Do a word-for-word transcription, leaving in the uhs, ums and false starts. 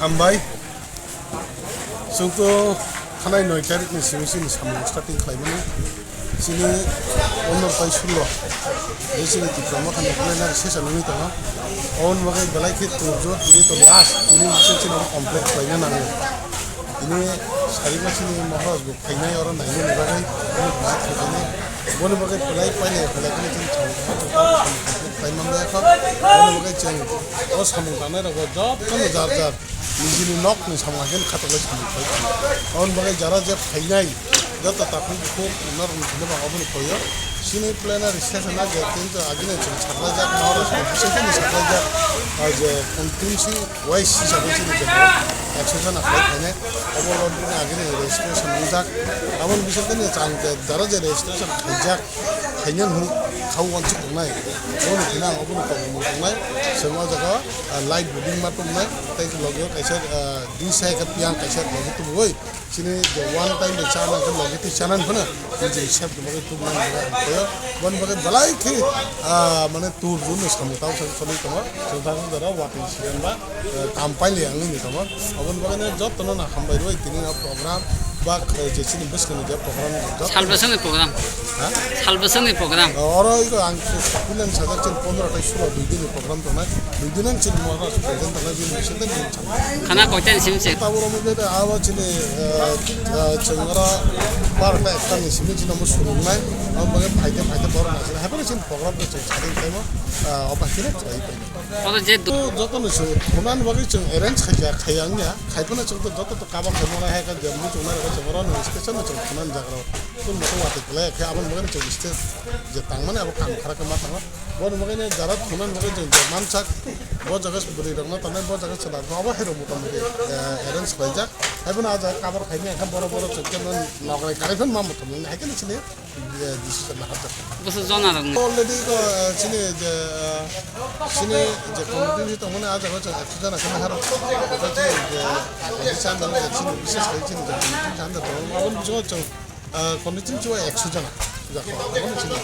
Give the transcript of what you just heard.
Hambai. Chwng to thanai noi tarikh ni simi chini samung starting khlaimani. Chini pondro bai sulo je chini Tipra Motha ni planner session wngwi tongo. Oboni bagwi belai khe turjo tini to last tini bising chini complete khlaina nango. Tini sariba chini Maharaj bo phainai oro nainani bagwi tini visit khlainai. Boni bagwi belai painai belai kheno chini samung khlai manlaiya kho. Boni bagwi chwng o samung tangnai rokbo jotono jar jar nijini nokni samung haikhe khatok lai samung khlai tongo. Aboni bagwi jara je phainai joto takhuk bukhuk norokni thani ba obono koyo. Chini plenary session o je tinta agini chwng saklaijak, Maharaj ni bisingtwi saklaijak, ah, je constituency wise hisabe chini je ekso jona khlai phainai. Obo lobini agini registration wngjak. Aboni bisingtwi chwng je jara je registration khaijak, khaina hwnwi kha uansuk tongnai. Obono hwnwi ang obono tongmung tongnai. Chwng o jaga, ah, light buding ma tongnai. Tei logi o kaisa, ah, disa ekha piyang kaisa logi tubui. Chini je one time de chana khe logi twi chana phano nijini sep de bagwi tubuna nang ang koyo. Boni bagwi belai khe, ah, mane tur run samung tang sa choli tongo. Chwng tang jora wating siyan ba. Eh, kam paili ang ni tamo. Aboni bagwi no joto no na hambai rwi tini no program ba, eh, je chini bwskang ni je program joto. Salbwswngni program. Ha? Salbwswngni program. Oro iko ang kulen sajak chini pondro tai sulo dui din ni program tongnai. Dui din ang chini mo ro present tongnai bini sinde bini chang. Khana koita ni simi se. Tabuk ro mo bebe abo chini, eh, eh, chwng oro barota ekta ni simi chini mo surungnai. Abo bagwi phaide phaide borok naisina. Haibano chini program to chwng sading khaimo, eh, obo hakhe no chwng. Oro je du- To joto no chwng thunani bagwi chwng arrange khaijak, khaiya wngya. Khaiphano chwng to joto to kaba khaimani hai khe je muchung nai rok chwng oro no station no chwng thunani jaga rok. Chwng moto watwi kwlai khe aboni bagwi chwng stage je tangmani abo kam khara khe ma tangma. Boni bagwi no jara thunani bagwi chwng je mansak. Bo jaga bwrwi rok no tanai bo jaga chwla rok abo hai rok mota moti, eh, arrange khlaijak. Haiphano ah jaga cover khaimani khe borok borok chwng khe no nokrai kwrwi phano ma motom nai hai khe no chini. Bwswk jona rok ni? Already ko, eh, chini je, eh, chini je committee ni tongmani ah jaga chwng ekso jona khe nahar. Abo chini je, eh, chini chandal je chini bises khai chini je committee chandal tongo. Aboni bisingo chwng, eh, committee chwng ekso jona. Jako, aboni chini.